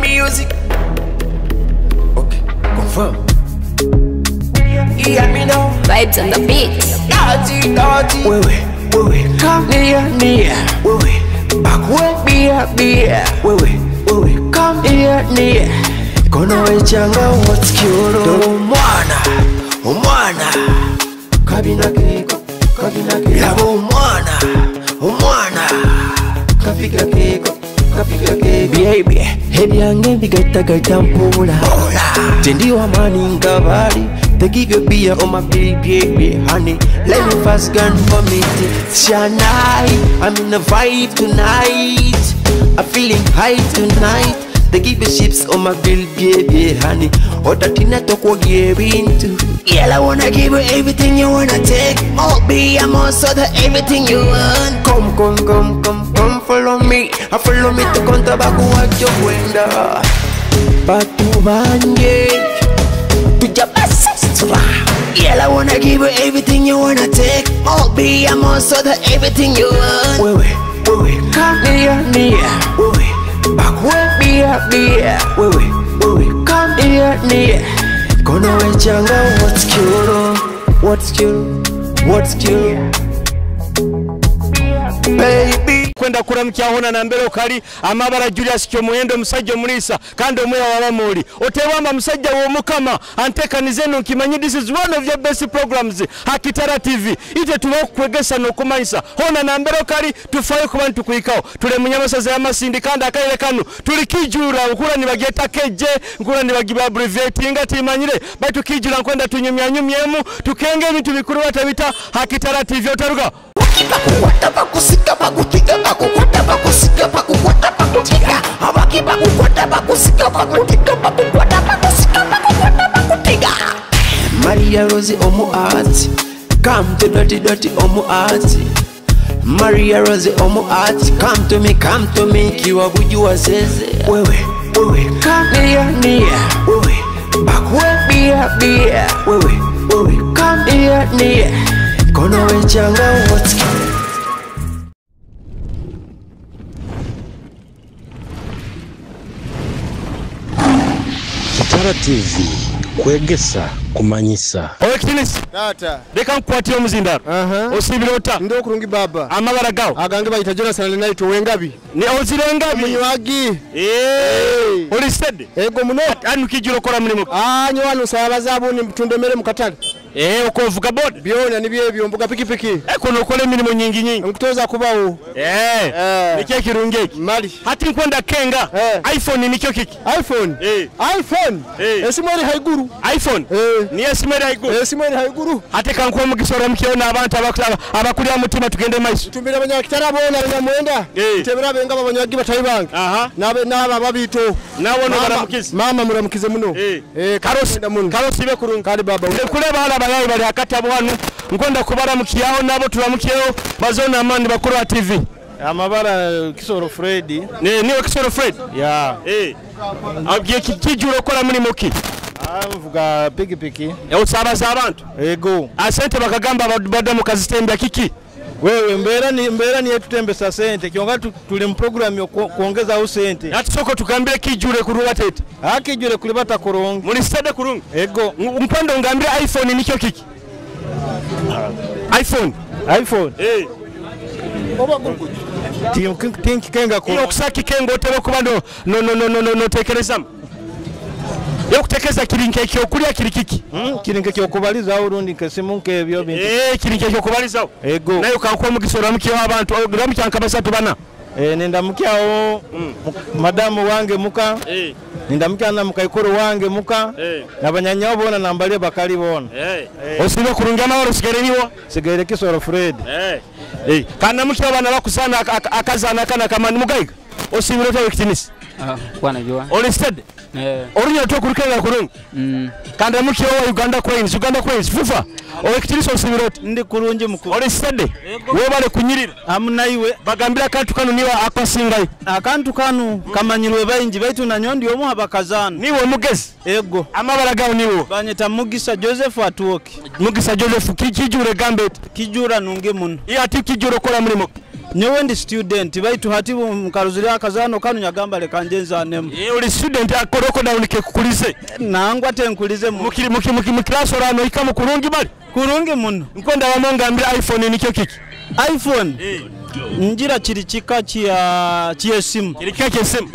Music. Okay, confirm. Hear me now. Vibes on the beat. Dirty, dirty. Wewe, wewe, come near, near. Wewe, back beer, beer. Wewe, wewe, come near, near. Kono wechanga what's cure. Omwana, omwana. Kabina keko, kabina keko. Labo omwana, omwana. Kafiga keko, kafiga keko. Baby, ebyange bigaitagaita mpola. Tendi wamani ngabali. They give you beer on my baby, honey. Let me fast gun for me. Shall I'm in the vibe tonight. I'm feeling high tonight. They give you chips on my bill, baby, honey. Otatina talk what you into. Girl, I wanna give you everything you wanna take. Oh, be I'm also the everything you want. Come, come, come, come, come, follow me. I follow me to kontrabaku what you wenda. Batu banje. Girl, I wanna give you everything you wanna take. Oh, be I'm also the everything you want. Wewe, wewe, come near, near. Wewe, back beer, beer. Wewe, wewe, come near, near. Kono wechanga what's cure? What's cure? What's cure? Baby. Kwenda kuramukya na mbere okali amabara Julius Kyomuhendo musajja omulisa kandi omweya wabamuli otewamba musajja w'omukama antekanize eno nkimanyi this is one of your best programs Hakitara TV ite tubakwegesa n'okumanyisa hona na mbere okali tufayo kuba ntukuikawo tule munyamasaza y'amasindi kandi akarere kano tuli kijura nkura nibagyeta keje nkura nibagiba abbreviating timanyire baitu kijura nkwenda tunyumyanyumyemu tukenge ebintu bikuru batabita Hakitara TV otaruga Maria Rose omu art, come to dirty dirty omu art. Maria Rose omu art, come to me, kiwa bujua zeze. Wewe, wewe, come near, near. Wewe, back beer, beer. Wewe, wewe, come near, near. Kono wechanga what's Kitara TV kwegesa kumanyisa. Owekitinisi. Tata. Leka nkukwatire omuzindaro. Osibire ota. Ndo kurungi baba. Amabara gawo. Agange bayita Jonathan Lenaito wengabi. Ni ozire engabi. Munywagi. Oli steady. Ego muno. Anu kijiro kola mulimu. Nyo wano sabaza abuni mtundemere mukatale. Ukovuga boda. Byona nibyo ebyo mbuga pikipiki. Kono okole emirimu nyingi nyingi. Nkutoza kubawo. Nikyo kirungi eki. Mali. Hati nkwenda kenga. iPhone nikyo kiki. iPhone. iPhone. Esimu eri haiguru. iPhone. Ni esimu eri haiguru. Esimu eri haiguru. Hati kankuwa omugisa oramukyeyo n'abantu abakulira mutima tugende maiso. Tumbira abanyakitara bona abanyamwenda. Tebera benga abanywagi batayi bange. N'aba babito. Nabo no baramukize. Mama muramukize muno. Karosi karosi be kurungi. Kali baba. Kuleba abayayi bali akatabo hano nkwenda kubaramukiyaho nabo turamukiyeho bazona amani bakuru wa TV. Amabara Kisoro Fred. Niwe Kisoro Fred? Ya. Abwiye kijuro okora muri muki? Mvuga pikipiki. Usabaza abantu? Ego. Asente bakagamba badamu kazitembya kiki? Wewe mbera ni yetutembesa sente kyonga tuli mu program yo kuongeza au sente. Atisoko tugambire kijure kuruba tete. Akijure kulibata kurungi. Muri stade kurungi. Ego. Mpando ngambire iPhone nikyo kiki? iPhone. iPhone. Oba guruguju. Tinki kenga ko. Iyo kusaki kengo otebe kuba no no no no no no tekereza. Yo kutekeza kirinke ekyo kulya kiri kiki? Kirinke ekyo kubaliza urundi nkesimu nkebyo bintu. Kirinke ekyo kubaliza. Ego. Nayo kankuwa omugisa oramukyeho abantu oramukya nkabasatu bana. Nindamukyaho madamu wange muka. Nindamukya na mukaikuru wange muka. Nabanyanya bona nambaliye bakali bona. Osibe kurungi amahoro sigere niwo. Sigere Kisoro Fred. Kana mukya abana bakusana akazana kana kamani mugaiga. Osibire tawe kitinisi. Bwana jua. Oli steady. Orinya to kurukenga kurungi. Kanda mukyo wa Uganda Cranes, Uganda Cranes fufa. Owekitinisi osibire oti. Ndi kurungi mukuru. Oli steady. Webale kunyirira. Amuna iwe. Bagambira akantu kanu niwe akasingayo. Akantu kanu kamanyirwe bayingi baitu nanyondi omu abakazana. Niwe omugezi. Ego. Amabara gawo niwo. Banyeta Mugisa Joseph Atuoki. Mugisa Joseph kijure gambe. Kijura nunge muno. Iya ati kijure kola mulimo. Nyowe ndi student baitu hati mukaruzire akazano kanu nyagamba leka nje nzanemu. Uli student akoroko down ke kukulize. Nangwa tenkulize mu. Mukiri class orano ikamu kurungi bali. Kurungi muno. Nkwenda wamonga ambira iPhone nikyo kiki? iPhone. Njira chiri chika chia chiesimu. Chiri chika chiesimu.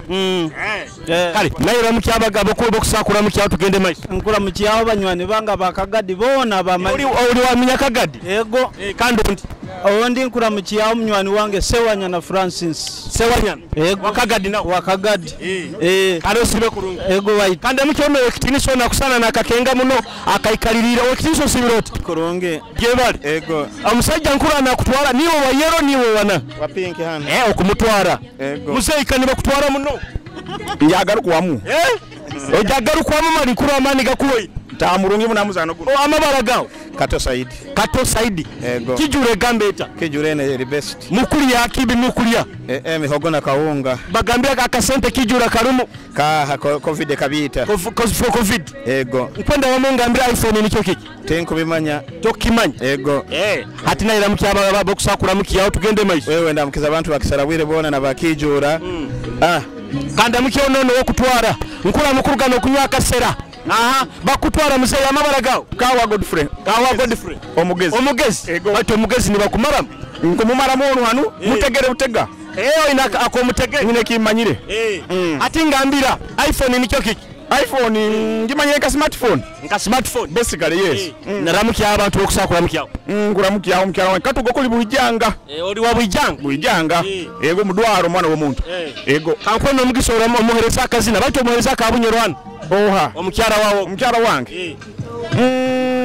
Kale naye ramukyabaga bokuba kusakura mukyawo tugende maiso. Nkura mukyawo banywani banga bakagadi bona bamanyi. Uli wa minyakagadi. Ego. Kandi ondi. Ondi nkura mukyawo munywani wange Sewanyana Francis. Sewanyana. Ego. Wakagadi na wakagadi. Kale osibe kurungi. Ego white. Kandi mukyono ekitiniso nakusana nakakenga muno akaikalirira ekitiniso sibiroti. Kurungi. Gebali. Ego. Omusajja nkura nakutwala niwe wa yero niwe wana. Wa pink hano. Okumutwara. Ego. Muzeyi kaniba kutwara muno. Njagarukuwamu. Ojagarukuwamu mali nkuru amani gakuwe. Tamurungi munamuzano guno. Amabara gawo. Kato Saidi. Kato Saidi. Ego. Kijure gambeta. Kijure ne the best. Mukulya kibi mukulya. Mihogo na kawunga. Bagambira akasente kijura karumu. Ka COVID kabita. Covid. Ego. Nkwenda wamongambira iPhone nikyo kiki? Tenkubimanya. Tokimanya. Ego. Hati naye ramukyaba baba kusakura mukiyawo tugende maiso. Wewe ndamukiza abantu bakisarabwire bona na bakijura. Kanda mukyo nono okutwara. Nkula mukurugano okunywa akasera. Aha, bakutwara muzeyi amabara gawo. Kawa Godfrey. Kawa Godfrey. Omugezi. Omugezi. Ego. Bati omugezi nibakumaramu. Nkumumaramu ono hanu mutegere butega. Ina akomutegere. Nyine kimanyire. Ati ngambira iPhone nikyo kiki? iPhone ngimanyire ka smartphone. Nka smartphone. Basically yes. Naramukia abantu okusakura mukyawo. Nguramukia omukyawo katugo kuli buijanga. Oli wa buijanga. Buijanga. Ego mudwaro mwana w'omuntu. Ego. Kankweno omugiso omuhereza akazina bati omuhereza akabunyoro hano. Oha. Omukyara wawo. Omukyara wange.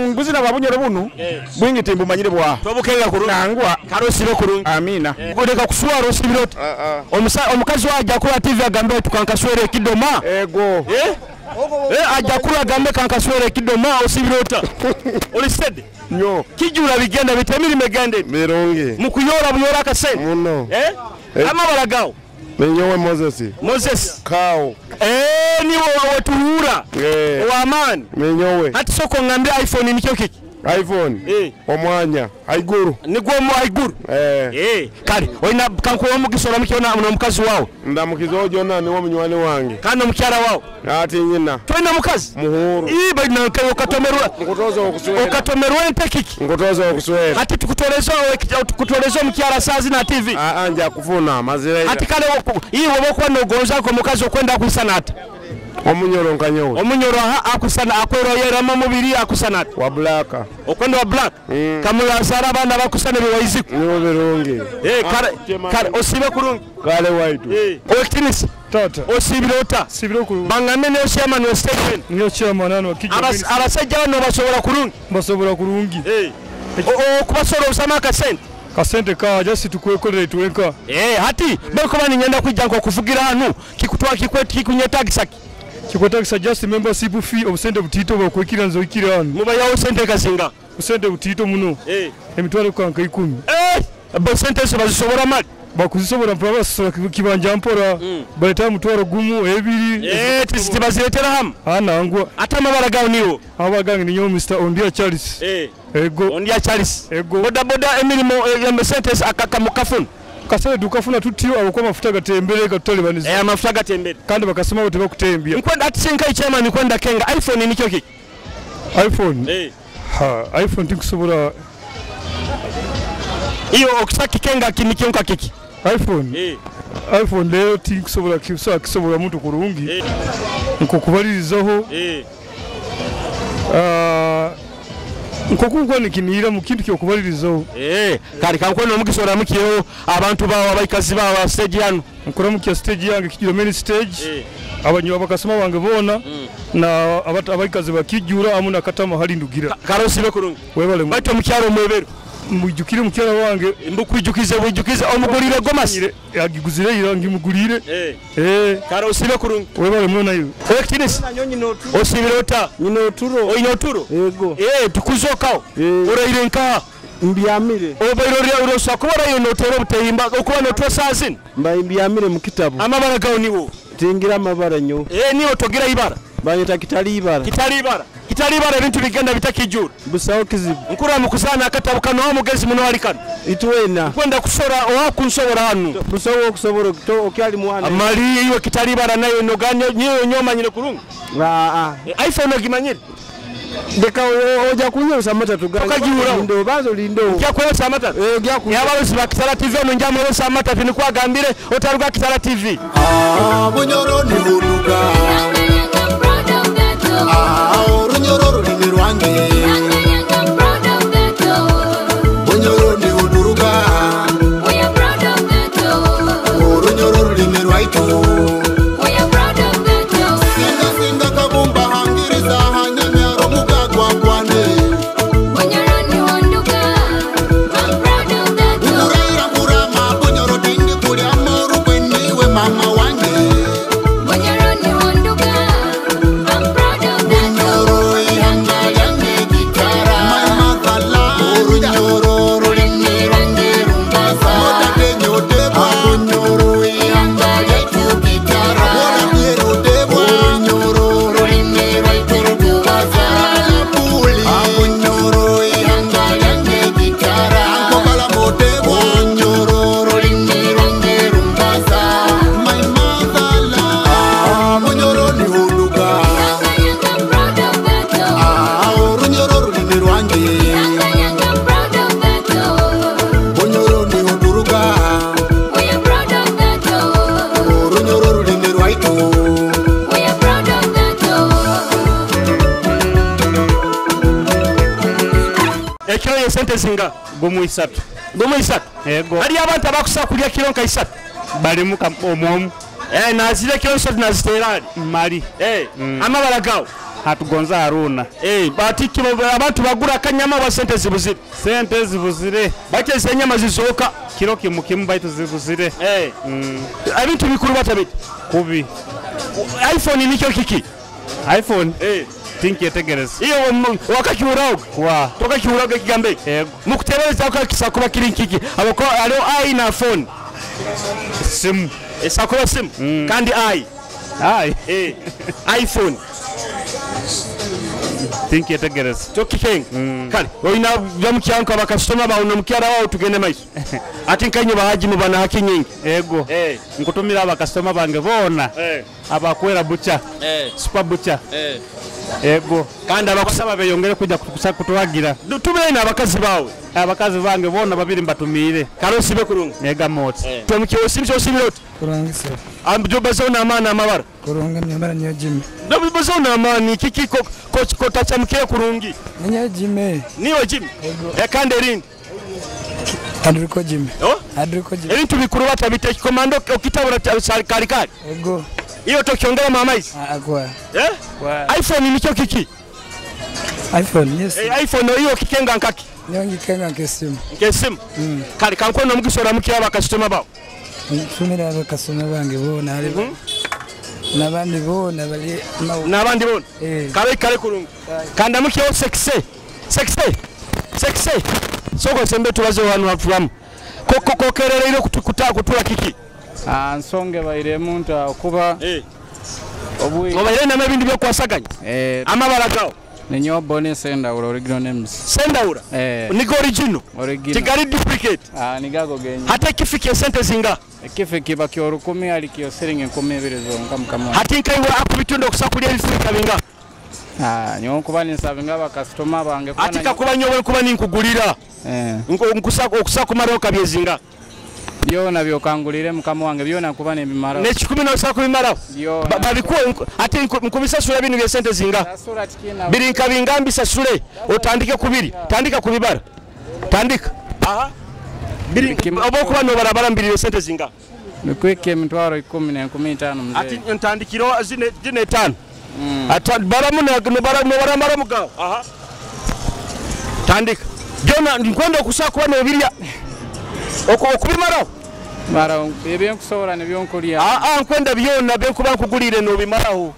Nguzina babunyoro bunu. Bwingi timbumanyire bwa. Tobukenga kurungi. Nangwa. Karosiro kurungi. Amina. Goleka kuswara osibiroti. Omukazi wajja kuba TV agambe tukankaswere kidoma. Ego. Ajja kuba agambe kankaswere kidoma osibirota. Oli said. Nyo. Kijura bigenda bitemiri megende. Mirungi. Mukuyora buyora akasente. Muno. Amabara gawo. Ninyowe Moses. Moses. Kao. Niwe wawetuhura. Wa amani. Ninyowe. Hati soko ngambira iPhone nikyo kiki? iPhone. Omwanya aiguru. Nigwo mu aiguru. Kale oyina kankuwa omugiso omukyona n'omukazi wawe. Ndamukiza ojona niwo munywani wange. Kandi omukyala wawe. Ati nyina. Toyina mukazi? Muhuru. Balina okatomerwa. Nkutoza okuswera. Okatomerwa ente kiki? Nkutoza okuswera. Hati tukutoreza omukyala saazi na TV. Nja kufuna mazira. Hati kale iwe oba nogonzako omukazi okwenda akwisana ata? Omunyoro nkanyowe. Omunyoro akusana akweroyeramu omubiri akusana ata? Wa black. Okwenda wa black. Kamulazara abaana bakusana biwaiziku. Nibo birungi. Kale osibe kurungi. Kale waitu. Okitinisa. Tata. Osibire ota? Sibire kurungi. Bangambe niyo chairman wa statement. Niyo chairman hano kijjo. Abasajja bano basobola kurungi. Basobola kurungi. Okubasobola obusama akasente. Kasente ka just tukwekolera tuwenka. Hati bako bani nyenda kwijja nko hanu kikutwa kikweti kikunyetagisa. Kikwetagisa just membership fee obusente butito bwakwekira nzo ikira hano. Mubayawo sente kasinga. Busente butito muno. Emitwalo kanka 10. Busente so bazisobola mali. Bakuzisobola mpora basobola kibanja mpora. Baleta mutwalo gumu ebiri. Tibaziretera hamu. Nangwa. Ate amabara gawo niwo. Amabara gange ninyo Mr. Ondia Charles. Ego. Ondia Charles. Ego. Boda boda emirimo sente akamukafuna. Kasale dukafuna tutyo abako amafuta gatembere gatutalibanisa. Amafuta gatembere. Kandi bakasema bote bakutembya. Nkwenda ati sinka chairman nkwenda kenga iPhone nikyo kiki? iPhone. iPhone tikusobola. Iyo okusaki kenga kinikyo kiki? iPhone. iPhone leo tikusobola kisobola muntu kurungi. Nkokubalirizaho. Nkokunkwa nikinira mu kintu kyokubalirizaho. Kale kankweno omugiso omukiyo abantu bawo abaikazi bawo stage yanu. Nkuramukia stage yange kijura main stage. Abanywa bakasoma bange bona na abaikazi bakijura amu nakatama hali ndugira. Karosibe kurungi. Webale. Baitu omukyalo mwebero. Mwijukire mukyala wange. Mbukwijukize bwijukize omugulire gomasi. Agiguzire irangi mugulire. Karosibe kurungi. Webale muno nayo. Okitinisi. Osibire ota? Nyina oturo. Oyina oturo? Ego. Tukuzokawo. Oraire nkaha? Mbyamire. Obaire orosa kuba oraire notera obutehimba okuba notwa saazini. Mbyamire mu kitabu. Amabara gawo niwo. Tingira amabara nyo. Niwo togira ibara. Banyeta kitali ibara. Kitali ibara. Kitalibara ebintu bigenda bitakijura. Busaho kizibu. Nkura mukuzana akatabo kano wa mugezi muno ali kano. Itwena. Kwenda kusora owakunsobora hanu. Busaho okusobora okyali mwana. Amali iwe kitalibara nayo noganya nyewe nyomanyire kurungi. iPhone ogimanyire. Ndeka oja kunyosa amatatu gange. Lindo bazo lindo. Ojja kuyosa amatatu. Ojja ku. Yabarusi ba Kitara TV ono nja muyosa amatatu nikwo agambire otaruga Kitara TV. Bunyoro ni huduga. Orunyoro rulimi rwange. Bunyoro ni huduruga. Orunyoro rulimi rwaitu. Singa singa kabumba hangiriza hanyamyaro mugagwa kwane. Ukuraira kurama bunyoro tindi kulya moru kweniwe mama wange. Bunyoro ihanga lyange Kitara. My motherland. Orunyoro rulimi rwange rumbaza. Motate nyotebwa. Bunyoro ihanga lyaitu Kitara. Wona byerotebwa. Orunyoro rulimi rwaitu rutubaza. Puli. Bunyoro ihanga lyange Kitara. Ankokala motebwa. Orunyoro rulimi rwange rumbaza. My motherland. Bunyoro ni huduga. Orunyoro rulimi rwange. Bunyoro ni huduruga. Orunyoro rulimi rwaitu. Ekiro ye sente zinga gumu isatu. Gumu isatu. Yego. Hali abantu abakusa kulya kiro nka isatu. Balimu omwomu. Nazire kiro isatu nazitera ali. Mali. Amabara gawo. Hatugonza Haruna. Batiki abantu bagura akanyama wa sente zibuzire. Sente zibuzire. Bateze enyama zizooka. Kiro kimu kimu baitu zibuzire. Ebintu bikuru batabiti. Kubi. iPhone nikyo kiki? iPhone? Tinkyetegereza. Iyo wakakiuraho. Kwa. Tokakiuraho ekigambo eki. Yego. Mukutebereza okakisakuba kiri nkiki. Abako aliho I na phone. Simu. Esakuba simu. Kandi I. I. iPhone. Tinkyetegereza. Tokikenga. Kale olina byamukyanka bakasitoma bawo nomukyala wawo tugende maiso. Ate nkainyo bahaji mu bana haki nyingi. Ego. Nkutumira abakasitoma bange boona. Abakwera bucha. Super bucha. Ego. Kandi abakusaba beyongere kujja kutuwagira. Tumire n'abakazi bawe. Abakazi bange boona babiri mbatumiire. Kale osibe kurungi. Ega motsi. Twemukye osimse osimire oti. Kurungi sir. Amjobazo n'amaani amabara. Kurungi myamara niyo Jimmy. Nobubazo n'amaani kiki kotachamukire kurungi. Niyo Jimmy. Niyo Jimmy. Kandi erindi. Adriko Jimmy. Adriko Jimmy. Ebintu bikuru batabite komando okitabura kali kali. Ego. Iyo tokyongera mama izi. Kwa. Kwa. iPhone nikyo kiki? iPhone yes. iPhone iyo kikenga nkaki. Niyo ngikenga nkesimu. Nkesimu. Kale kankono mugisora mukira bakasitoma bawo. Ntumira abakasitoma bange bona ali. Nabandi bona bali nabandi bona. Kale kale kurungi. Kanda mukyo sexe. Sexe. Sexe. Soko sembe tubaze wanu hafulamu. Kokerera ile kutura kiki. Nsonge baire muntu okuba obwi. Obaire na mebindi byo kwasaganya. Amabara gawo. Ninyo bone Sendawula original names. Sendawula. Niko original. Original. Tigari duplicate. Nigago genye. Hata kifike sente zinga. Ekifiki bakyo 10 ali kyo siringi 12 zonka mukama. Hati nkaiwe akubitundo kusakulya ebifika binga. Nyo kuba ninsavinga bakasitoma bange kuba. Ati kakuba nyowe kuba ninkugulira. Nkusako okusakumara okabyezinga. Byona byokangulire mukama wange byona kuba nebimara. Ne 10 nosako bimara. Babikuwe ati nkubisasula binu bya sente zinga. Biri nkabinga mbisasule otandike kubiri. Tandika kubibara. Tandika. Aha. Biri obokuba no barabara mbiri sente zinga. Nikweke emitwaro 10 na 15 mzee. Ati ntandikiro zine 5. Ata baramu no baramara mugao. Aha. Tandika. Byona nkwenda okusakuba no birya. Okubimara. Mara ebyo nkusobola ne byonkulya. Nkwenda byona byenkuba nkugulire no bimaraho.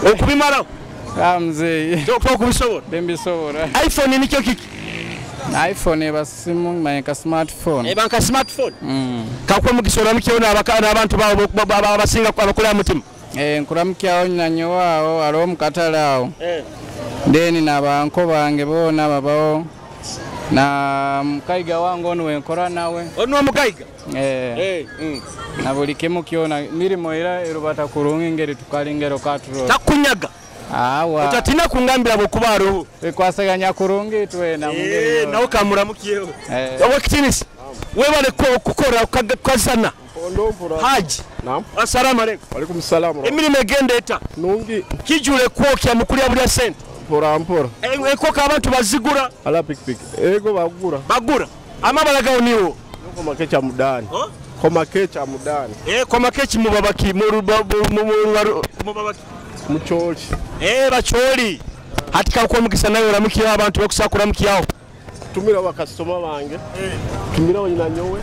Okubimaraho. Mzee. Okubisobola. Bembisobola. iPhone nikyo kiki? iPhone eba simu manka smartphone. Eba nka smartphone. Kakwe mugisora mukyona abakana abantu babo abasinga abakolera mutima. Nkuramukyaho nyinanyowe aho aliho mukatale aho. Then n'abanko bange boona babaho na mukaiga wange onu wenkora nawe. Onu omukaiga? Na buli kimu kyona mirimo era erubata kurungi engeri tukalingero katurora. Takunyaga? Awa. Otatina kungambira bwokuba aroho. Ekwasaganya kurungi twena mungeri. Nawe kamuramukiyeho. Owekitinisa. Webale kukora kukazana. Haji. Naam. Assalamu alaikum. Walaikum salam. Emirimo egenda eta? Nungi. Kijule kwokya mukulya bulya sente. Mpora mpora. Enkoko abantu bazigura. Ala pikipiki. Ego bagura. Bagura. Amabala gawo niwo. Komakecha mudani. Komakecha mudani. Komakechi mubabaki mubabaki. Mucholi. Bacholi. Hatika kwa mukisa nayo oramukiyo abantu bakusakura mukiyaho. Tumira bakasitoma bange. Tumira nyinanyowe.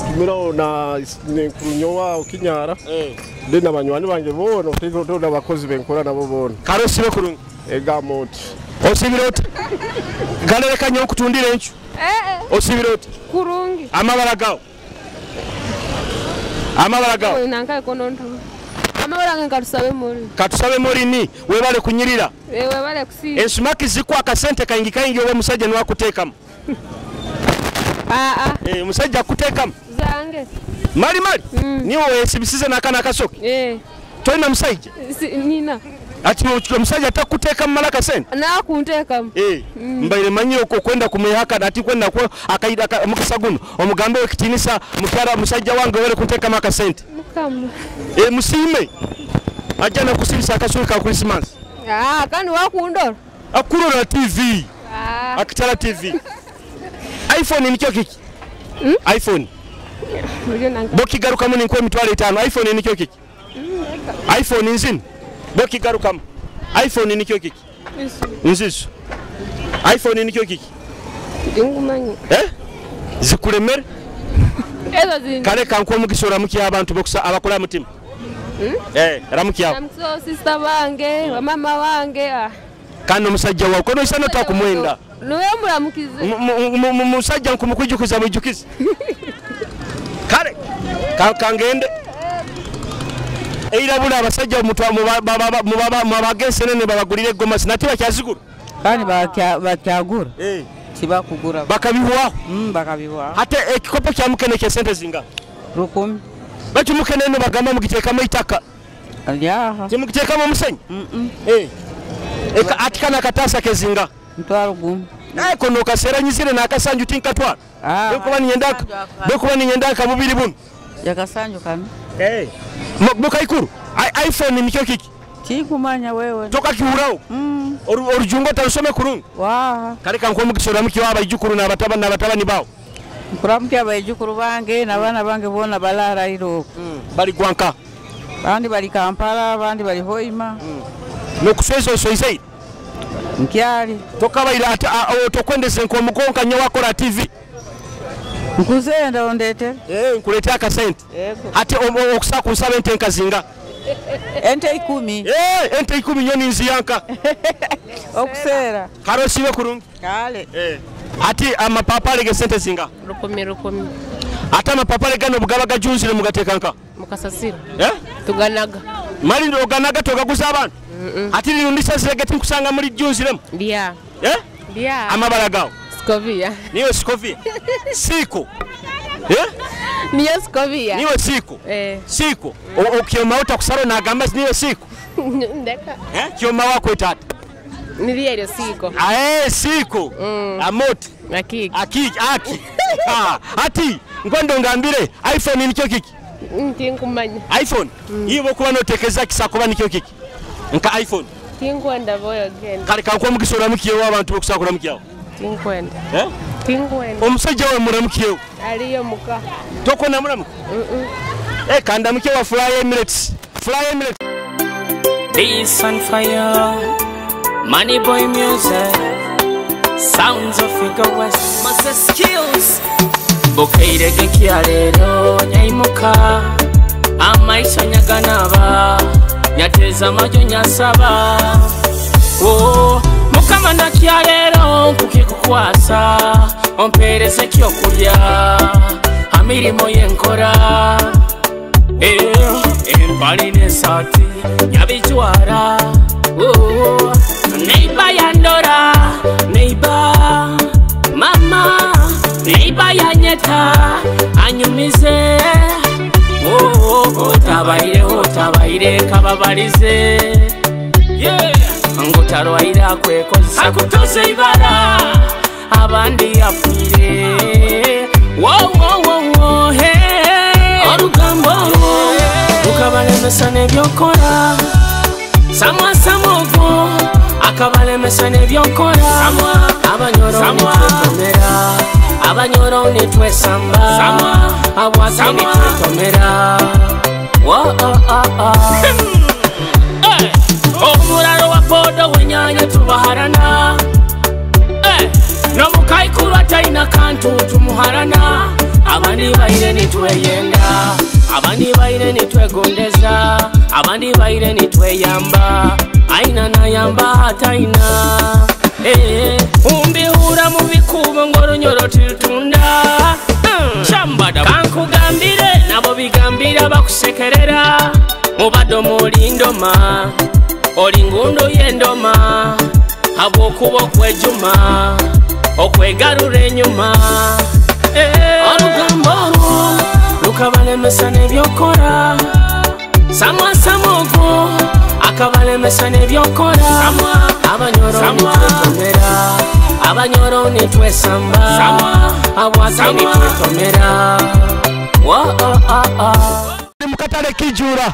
Tumira na nkurunyowa okinyara. Then abanywani bange bona otendo abakozi benkora nabo bona. Karosibe kurungi. Ega moti. Osibire oti. Galere kanyo okutundira enchu. Osibire oti. Kurungi. Amabala gawo. Amabala gawo. Nanka kono. Amabala gange katusabe muri. Katusabe muri ni webale kunyirira. Webale kusi. Ensumaki zikwa akasente kaingi kaingi oba musajja niwakuteekamu. Musajja akuteekamu. Zange. Mali mali. Niwe wesibisize n'akana akasoke. Tolina musajja? Nina. Ati omusajja atakuteekamu mala akasente? Nakunteekamu. Mbaire manyire okwenda kumwehaka ati kwenda akaida mukisa guno omugambe wekitinisa mukyala musajja wange webale kunteekamu akasente. Mukama. Musiime. Ajja nakusibisa akasuli ka Christmas. Kandi wakundora. Akurora TV. Akitala TV. iPhone nikyo kiki? iPhone. Bokigarukamu ninkwe emitwalo 5. iPhone nikyo kiki? iPhone nzini. Bokigarukamu. iPhone nikyo kiki? Nzizo. iPhone nikyo kiki? Ndingumanyi. Zikulemere? Ezo zini. Kale kankuwa omukisa oramukiya abantu bokusa abakola mutima. Ramukiya. Ramukiya sister bange, mama wange. Kandi omusajja wawe kono isano takumwenda. Nuwe muramukize. Musajja nkumukwijukiza mwijukize. Kale kangende. Eirabula abasajja mubaba mubagese nene babagulire gomasi nati bakyazigura. Kandi bakyagura. Tibakugura. Bakabiwa. Bakabiwa. Ate ekikopo kya mukene kya sente zinga. 1000. Baki mukene no bagamba mugiteekamu itaka. Alyaha. Timugiteekamu omusenyi? Eka atikana katasa kezinga. Mtwalo gumu. Kono kaseranyizire n'akasanju tinkatwala. Bekuba ninyenda akabubiri buno. Yakasanju kano. Mukaikuru. iPhone nikyo kiki? Tikumanya wewe. Toka kihurao. Orujungo talusome kurungi. Wa. Kale kankuwa omukisa oramukiyo abaijukuru n'abatabani bawo. Nkuramukiya abaijukuru bange n'abaana bange boona balaraire okwo. Bali gwanka. Bandi bali Kampala, abandi bali Hoima. Nokusweza osweizeire? Nkyali. Tokabaire ate tokwendese nkomukonka nyo wakora TV. Nkuzenda ondete. Nkuletea akasente. Ate okusaka kunsaba ente nkazinga. Ente 10. Ente 10 nyoni nziyanka. Okusera. Karosibe kurungi. Kale. Ati amapapale ge sente zinga. 1000. Ate amapapale gano bugaba gajunzire mugatekanka. Mukasasira. Tuganaga. Mali oganaga togaguza abantu. Ati lirundisa ziregeti nkusanga muri junziremu. Ndia. Ndia. Amabala gawo. Sikovia. Niwe Sikovia. Siko. Niyo Sikovia. Niwe siko. Siko. Okyoma utakusaro nagamba niwe siko. Ndeka. Kyoma wako etata. Niliye ile siko. Siko. Amoti. Akiki. Akiki aki. Ati ngondo ngambire iPhone nikyo kiki? Tinkumanya. iPhone. Ibo kuba notekeza kisakuba nikyo kiki? Nka iPhone. Tinkwenda boyo genda. Kale kankuwa omukisa oramukiyewo abantu bokusakura mukiyawo. Tinkwenda. Tinkwenda. Omusajja wawe muramukiyewo. Aliyo muka. Tokona muramuka? Kanda mukiye wa Fly Emirates. Fly Emirates. Peace and fire. Money boy music. Sounds of Figure West. Master skills. Bukeire gekyalero nyaimuka. Amaisha nyaganaba. Nyateza majo nyasaba. Oh, mukama nakyalero nkukikukwasa. Ompereze kyokulya. Amirimo yenkora. Empali ne n'esaati yabijwara. Oh, neiba yandora, neiba mama, neiba yanyeta anyumize. Oh, otabaire otabaire kababalize. Yeah, ngutarwaire akwekozesa akutoze ibara abandi afiire. Wo wo wo wo hey, orugambo rukabalemesa n'ebyokora. Samwa samogo akabalemesa n'ebyokora. Abanyoro nitwetomera, abanyoro nitwesamba, abwake nitwetomera. Wo oh oh oh. Omuraro wa podo wenyanya tubaharana. Nomukaikuru ataina kantu tumuharana. Abandi baire nitweyenda, abandi baire nitwegondeza, abandi baire nitweyamba, aina nayamba ataina. Umbihura mu bikubo ng'orunyoro tiltunda. Shambada kankugambire nabo bigambira bakusekerera. Mubado mulindoma oli ngundu y'endoma, habwokuba okwejuma okwegarura enyuma. Orugambo olwo lukabalemesa n'ebyokora. Samwa samogo akabalemesa n'ebyokora. Abanyoro nitwetomera, abanyoro nitwesamba, abwake nitwetomera. Wo oh oh oh. Mukatale kijura.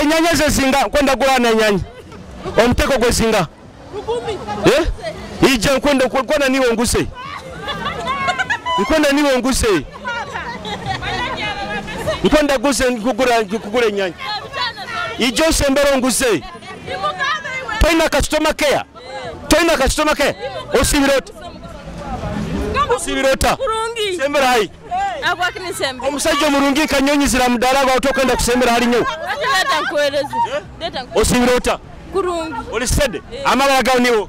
Enyanya ze zinga kwenda gulana enyanya. Omuteko gwe zinga. Ije nkwenda kwenda niwe nguse. Nkwenda niwe nguse. Nkwenda guse kugura enyanya. Ije sembero nguse. Toina customer care. Toina customer care. Osibirota. Osibirota. Sembera hai. Omusajja omurungi kanyonyi zira mudala gwa otokenda kusembera hali nyo. Osibirota. Kurungi. Oli sede. Amabara gawo niwo.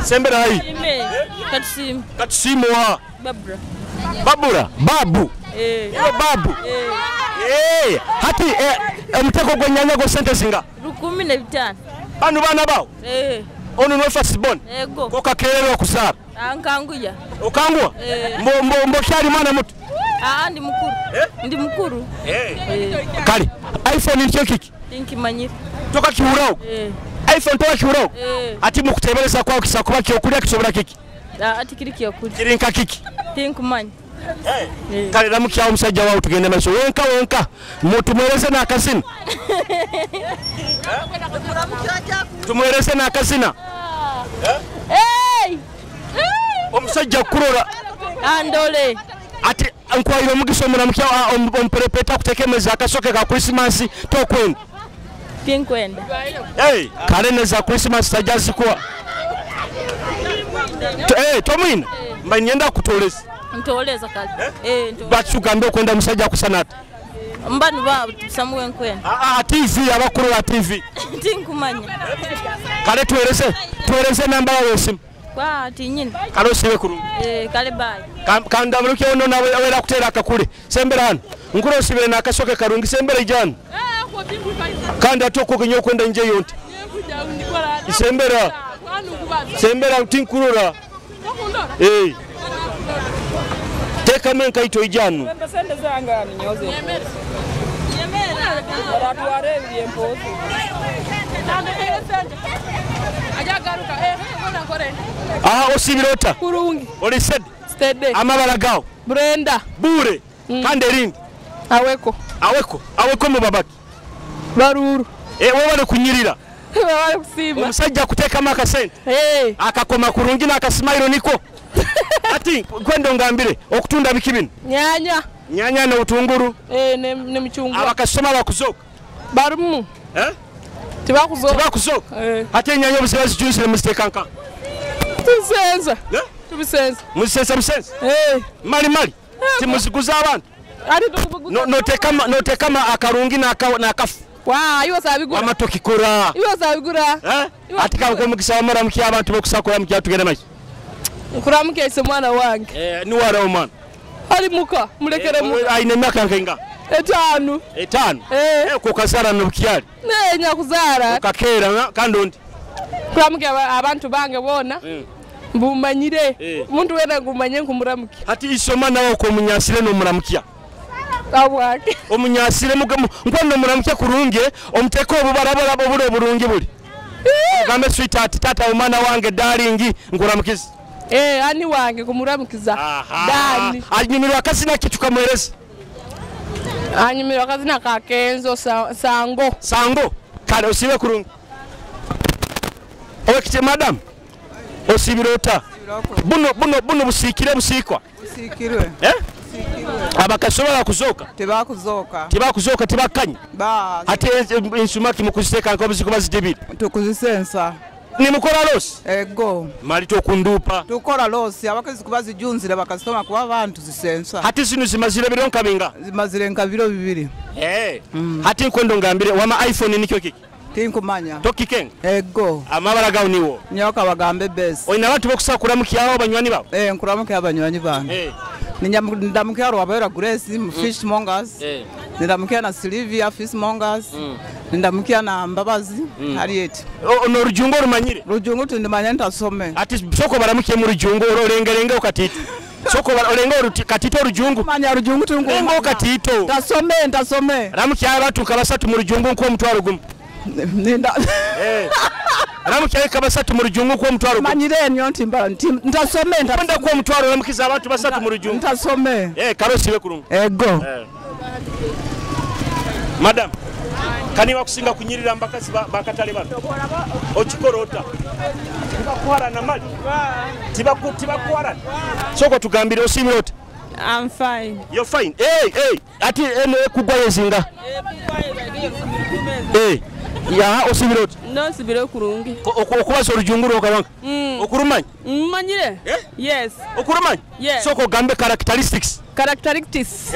Sembera hai. Katusimu. Katusimu wa. Babura. Babura. Babu. Yo babu. Hati omuteko gwe nyanya gwo sente singa. 15. Banu bana bawo. Ono no first born. Ego. Koka kelero kusara. Ankanguya. Okangwa? Mbo kyali mwana muto. Ndi mukuru. Ndi mukuru. Kali. iPhone nikyo kiki? Nkimanyira. Toka kihurao. iPhone toka kihurao. Ati mukutebereza kwa kisa kuba kyokulya kisobora kiki? Ati kiri kyokulya. Kiri nka kiki? Tinkumanya. Kale ramukya omusajja wawe tugende maiso wenka wenka mutumwereze n'akazina. Tumwereze n'akazina. Omusajja kurora andole ati nkwaire omugisha omuramukya omperepeta kutekemeza akasoke ka Christmas tokwenda. Tinkwenda. Kale neza Christmas tajazikuwa. Tomwina mba nyenda kutoleza. Ntoleza kale. Bachugambe okwenda musajja kusanata. Mbanu ba samuwe nkwenda. TV abakuru wa TV. Tinkumanya. Kale tuwereze namba yawe esimu. Kwa tinyini. Kale osibe kurungi. Kale bye. Kandamuluke ono nawe awera kutera akakule. Sembera hano. Nkuru osibire n'akasoke karungi sembera ijana. Kandi atoko kinyo kwenda nje yonte. Sembera. Sembera tinkurura. Teka menka ito ijanu. Osibirota. Kurungi. Oli said. Steady. Amabara gao. Brenda. Bure. Kandi erindi. Aweko. Aweko. Aweko mu babaki. Baruru. Wewe kunyirira. Wewe kusimba. Omusajja kuteekamu akasente. Akakoma kurungi n'akasimairo niko. Ati kwenda ngambire okutunda biki bino? Nyanya. Nyanya na utunguru. Ne mchungwa. Abakasoma bakuzoka. Barumu. Tibakuzoka. Tibakuzoka. Ate nyanya obusiba zijusire muziteeka. Tubisenza. Tubisenza. Muzisenza musenza? Mali mali. Timuziguza abantu. Ati tukubuguza. Notekama akarungi n'akafu. Wa, iwo sabigura. Amatoki kura. Iwo sabigura. Ati kanko mugisa wamara mukiya abantu bokusakura mukiya tugenda maki. Nkuramuke ise mwana wange. Ni wara omwana. Ali muka, mulekere muka. Aine myaka nkenga. Etaano. Etaano. Kukazara nobukyali. Ne nyakuzaara. Okakeera kandi ondi. Kuramukya abantu bange bona. Mbumanyire. Omuntu wena ngumanye nkumuramukya. Hati isoma nawe ko munyasire no muramukya. Abwake. Omunyasire mugamu nkwano muramukya kurunge omuteko obubarabara obure burungi buli. Gambe sweetheart tata omwana wange darling nkuramukiza. Ani wange kumuramukiza. Dani. Anyumirwa akazina ki tukamwereza? Anyumirwa akazina ka Kenzo Sango. Sango. Kale osibe kurungi. Owekite madam. Osibira ota. Buno busikire busikwa. Busikirwe. Abakasobola kuzoka. Tebakuzoka. Tebakuzoka tebakanya. Ba. Ate ensumaki mukuziteka nko buzikuba zidibiri. Tukuzisensa. Ni mukora losi? Ego. Mali tokundupa. Tukora losi abakazi kuba zijunzira bakasoma kuba abantu zisensa. Hati zino zimazire biro nkabinga. Zimazire nka biro bibiri. Hati nkondo ngambire wama iPhone nikyo kiki? Tinkumanya. Tokikenga. Ego. Amabara gawo niwo. Nyoka bagambe best. Oyina abantu bokusa kuramukiya abanywani babo? Nkuramukiya abanywani bange. Nindamukiya Rwabera Grace fish mongers. Nindamukiya na Sylvia fish mongers. Nindamukiya na Mbabazi Harriet. Ono rujungo rumanyire? Rujungo tindimanya ntasome. Ati soko baramukiye mu rujungo orengerenge ukatiti. Soko orenga katito rujungu. Manya rujungu tungu. Rengo katito. Ntasome ntasome. Ramukiya abantu kabasatu mu rujungu nko mutwaro gumu. Ninda. Ramukiya kabasatu mu rujungu ko mutwaro. Manyire nyo ntimba ntasome ntasome ko mutwaro ramukiza abantu basatu mu rujungu. Ntasome. Karosibe kurungu. Ego. Madam. Kani wakusinga kunyirira mbakasi bakatale bano. Okikorota. Tibakuharana mali. Tibakuharana. Soko tugambire osimire ota. I'm fine. You're fine. Hey. Ati eno ekugwa yezinga. Ya osibire ota. No sibire kurungi. Okubaza orujunguru okabanga. Okurumanya? Mmanyire? Yes. Okurumanya? Yes. Soko gambe characteristics. Characteristics.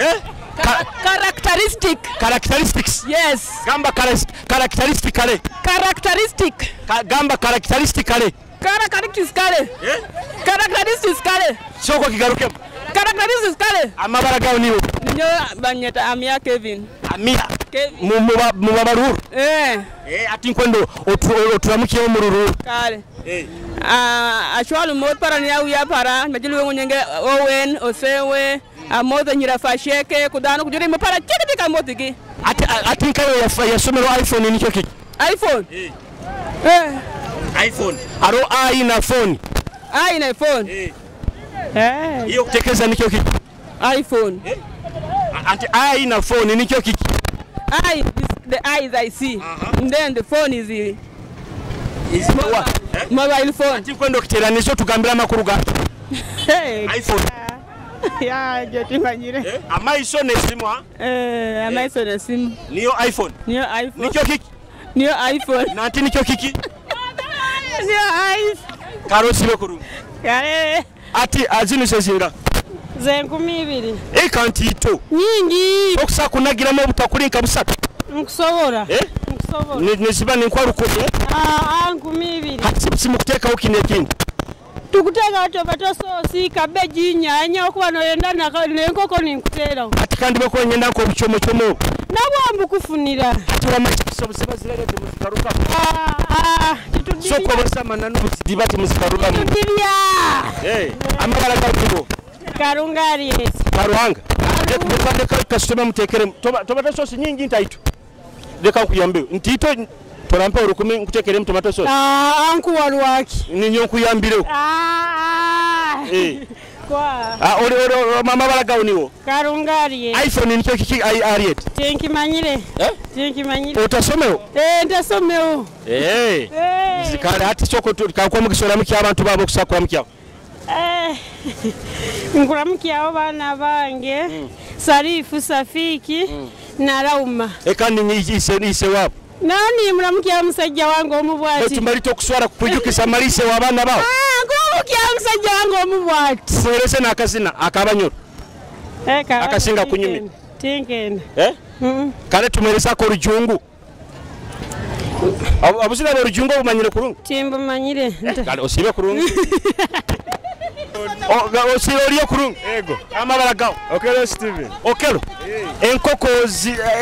Characteristic. Characteristics. Yes. Gamba characteristically. Characteristic. Gamba characteristically. Characteristically. Characteristically. Soko kigaruke. Characteristically. Amabara gawo niwo. Nyo banyeta Amia Kevin. Amia. Kevin. Mu babaruru. Ati nkwendo oturamukiye mu ruru. Kale. Ashwalu mot para ni ya para majilu ngonyenge Owen Osewe amoza nyira fasheke kudano kujuri mapara chiki tika motiki. Ati nkayo yasomero iPhone nikyo kiki? iPhone. iPhone. Aro I na phone. I na phone. Iyo kutekeza nikyo kiki? iPhone. Anti I na phone nikyo kiki? I the eyes I see. And then the phone is the mobile phone. Ati kwendo kiteranizo tugambira amakuru ga iPhone. Ya jetimanyire. Amaiso nesimu ha? Amaiso nesimu. Niyo iPhone. Niyo iPhone. Nikyo kiki? Niyo iPhone. Nanti nikyo kiki? Niyo iPhone. Karosibe kurungi. Kare. Ati azinu sezinga. Ze 20. Ekantito. Nyingi. Okusa kunagiramo obutakuli nka busatu. Nkusobora. Nkusobora. Nesiba ninkwaruko. 20. Hati simukutekaho kino ekindi. Tukuteka tomato sauce, cabbage, nyanya okuba noyenda n'enkoko ninkuteraho. Ati kandi bako nyenda nko obuchomo chomo. Nabwo mbukufunira. Ati wamachiso busiba zirere temuzikaruka. Soko basama nanu busiba temuzikaruka. Tutibya. Amabara gawo. Karunga Ariet. Karuhanga. Leka kasitoma mutekere tomato sauce nyingi ntaito. Leka nkuyambe. Ntito torampa orukumi nkutekere mu tomato sauce. Ankuwa lwaki. Ninyo nkuyambire. Kwa. Ori mama baragawo niwo. Karunga Ariet. iPhone nikyo kiki Ariet. Tinkimanyire. Tinkimanyire. Otasomeo? Ntasomeo. Zikale hati soko kakwa mukisora mukya abantu babo kusakura mukya. Nkuramukiyawo baana bange Sarifu Safiki na Rauma. Kandi ise wabo. Nani muramukiya musajja wange omubwati. Tumalito okuswara kujukisa malise w'abaana bawo. Nkuramukiya musajja wange omubwati. Muwereze n'akazina akabanyoro. Akasinga kunyumira. Tinkenda. Kale tumerezako orujungu. Abuzina orujungu obumanyire kurungi? Timbumanyire. Kale osibe kurungi. Osira oliyo kurungi. Ego. Amabara gawo. Okelo Steven. Okelo. Enkoko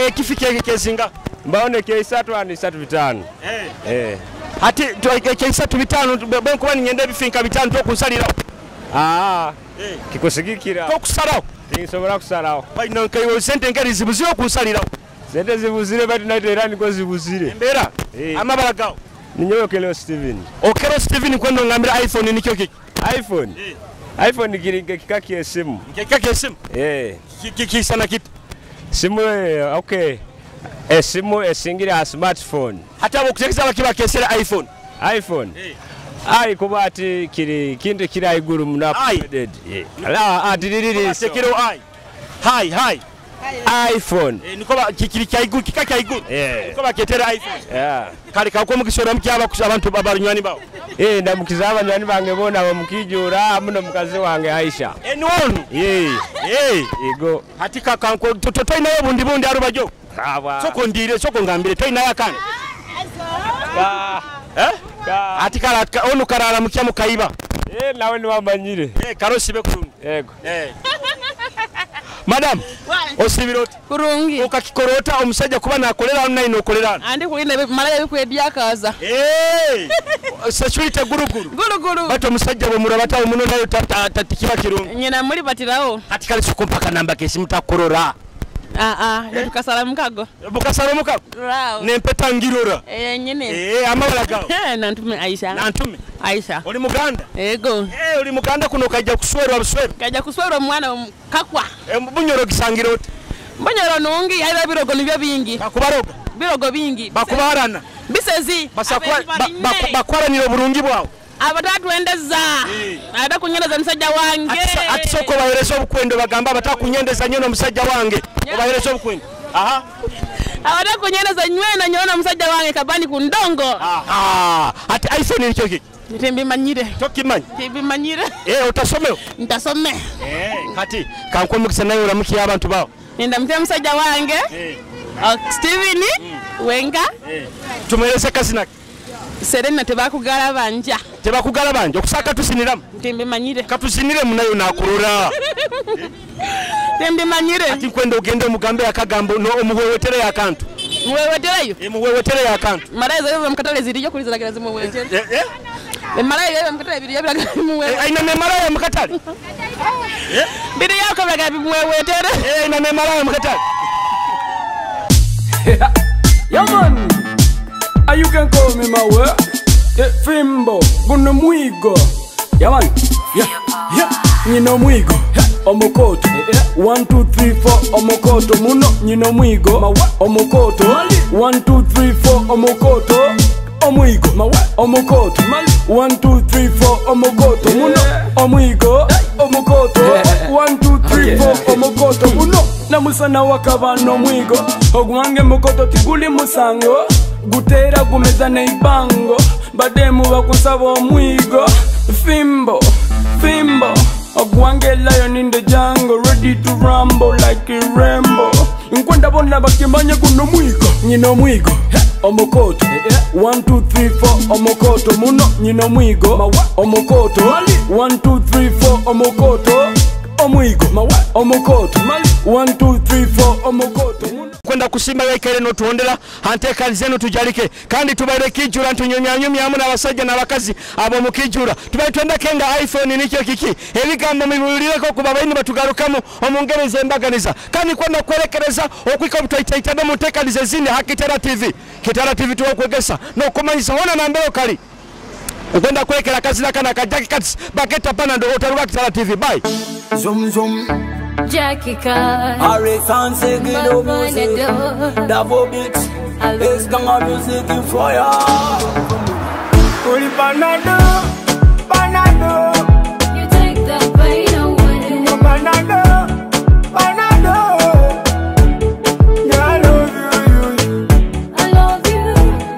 ekifi kezinga. Mbaone keisatu ani 35. Ati keisatu bitano benkuba ningenda ebifinka bitano tokunsalirawo. Kikusigikira. Tokusalawo. Tinsobola kusalawo. Balina nkaiwe sente ngeri zibuzire okunsalirawo. Sente zibuzire bati naite era niko zibuzire. Embeera. Amabara gawo. Ninyowe Okelo Steven. Okelo Steven kwendo ngambira iPhone nikyo kiki? iPhone. iPhone kiri nkekika ky'esimu. Nkekika ky'esimu? Kisana kiti? Simu okay. Esimu esingira a smartphone. Hata abo kutekeza bakiba kesera iPhone. iPhone. Ai kuba ati kiri kintu kiri aiguru muna uploaded. La ati liriri. Sekero ai. Hai hai. iPhone. Niko kikiri kya iguru kika kya iguru. Niko baketera iPhone. Kale kako mukisora mukyaba abantu babanywani bawo. Ndamukiza abanywani bange bona bamukijura muno mukazi wange Aisha. Ni wonu. Ego. Hati kakanko totoinayo bundi bundi arubajo. Soko ndire soko ngambire toinayo akana. Ati kala onu karara mukya mukaiba. Nawe ni wamanyire. Karosibe kurungi. Yego. Madam, osibira oti? Kurungi. Okakikorota omusajja kuba nakolera online nokolera. Andi kulinda malaya bikwedya kaza. Security guruguru. Guruguru. Bato omusajja bwe murabata omuno nayo tatikiba kirungi. Nyina muri batirawo. Ati kale soko mpaka namba kesi mutakorora. Tukasala mukago. Bukasala mukago. Nempeta ngirora. Nyine. Amabala gawo. Nantume Aisha. Nantume. Aisha. Oli muganda? Ego. Oli muganda kuno kajja kuswerwa buswerwa. Kajja kuswerwa mwana kakwa. Bunyoro kisangira oti? Bunyoro nungi aira birogo nibyo bingi. Bakubaroga. Birogo bingi. Bakubarana. Bisezi. Bakwaranira oburungi bwawo. Abatatwendeza. Atakunyendeza musajja wange. Ati soko bahereza obukwendo bagamba abatakunyendeza nyono musajja wange. Obahereza obukwendo. Abatakunyendeza nywena nyono musajja wange kabani kundongo. Ati iPhone nikyo kiki? Timbimanyire. Tokimanyi. Timbimanyire. Utasomewo? Ntasome. Kati kankuwa omukisa naye olamukiya abantu bawo. Ndamutya musajja wange. Steven Wenga. Tumuhereze kazina. Serena tebakugala banja. Tebakugala banja okusaka tusiniramu. Timbimanyire. Katusinire munayo nakurora. Timbimanyire. Ati kwenda ogende omugambe akagambo no omuwewetere akantu. Muwewetereyo? Muwewetere akantu. Malaya zayo mukatale ziriyo kuliziragira zimuwewetere. Malaya yayo mukatale biriyo biragira bimuwewetere. Aina ne malaya mukatale. Biriyo ko biragira bimuwewetere. Aina ne malaya mukatale. Yeah man. You can call me my way. Fimbo, guno mwigo. Yeah man. Yeah. Yeah. Nyino mwigo. Omokoto. 1 2 3 4 omokoto muno nyino mwigo. Omokoto. 1 2 3 4 omokoto. Omwigo. Omokoto. 1 2 3 4 omokoto muno. Omwigo. Omokoto. 1 2 3 4 omokoto muno. Namusana wakabano mwigo. Ogwange mukoto tiguli musango. Gutera gumeza neibango. Bademu bakusaba omwigo. Fimbo, fimbo. Ogwange lion in the jungle, ready to rumble like a Rambo. Nkwenda bona bakimanya kuno mwigo. Nyino mwigo, omokoto. 1 2 3 4 omokoto muno. Nyino mwigo, omokoto. 1 2 3 4 omokoto. Omwigo, omokoto. 1 2 3 4 omokoto muno. Kwenda kusimba yaikere notuondera hanteeka zenu tujalike kandi tubaire kijura ntunyumyanyumyamu n'abasajja n'abakazi abo mukijura tubaire twenda kenga iPhone nikyo kiki ebigambo mibulireko kuba baini batugarukamu omungereza embaganiza kandi kwenda kwerekereza okwika obutwaitaitana mu nteekaniza ezindi ha Kitara TV. Kitara TV tuwakwegesa n'okumanyisa hona nambero kali okwenda kwekera kazina kana kajaki kati baketa pana ndo otaruka Kitara TV. Bye. Zoom zoom Jackie Car Harrison Seguido music Davo beat It's gonna music in fire Uli panado, panado. You take the pain away. Panado, panado. Yeah, I love you, you, you. I love you,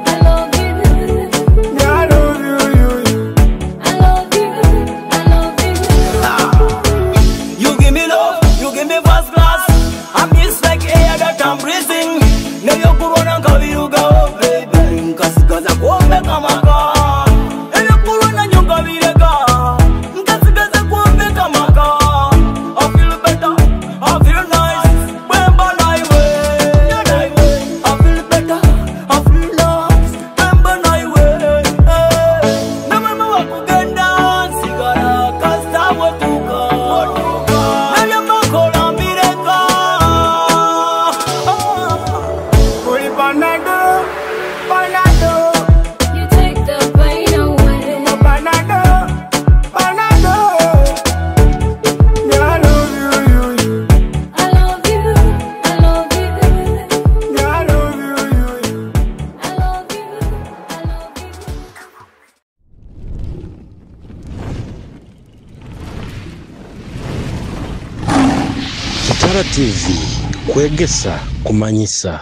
I love you. Yeah, I love you, you, you. I love you, I love you. You give me love, you give me first class. I miss like air that I'm breathing. Neyo kurona nkabiruga, oh baby. Nkasigaza kuombe kama ka. Neyo kurona nyonga bireka. Nkasigaza kuombe Panado, Panado. You take the pain away. Panado, Panado. Yeah, I love you, you, you. I love you, I love you. Yeah, I love you, you, you. I love you, I love you. Kitara TV kwegesa kumanyisa.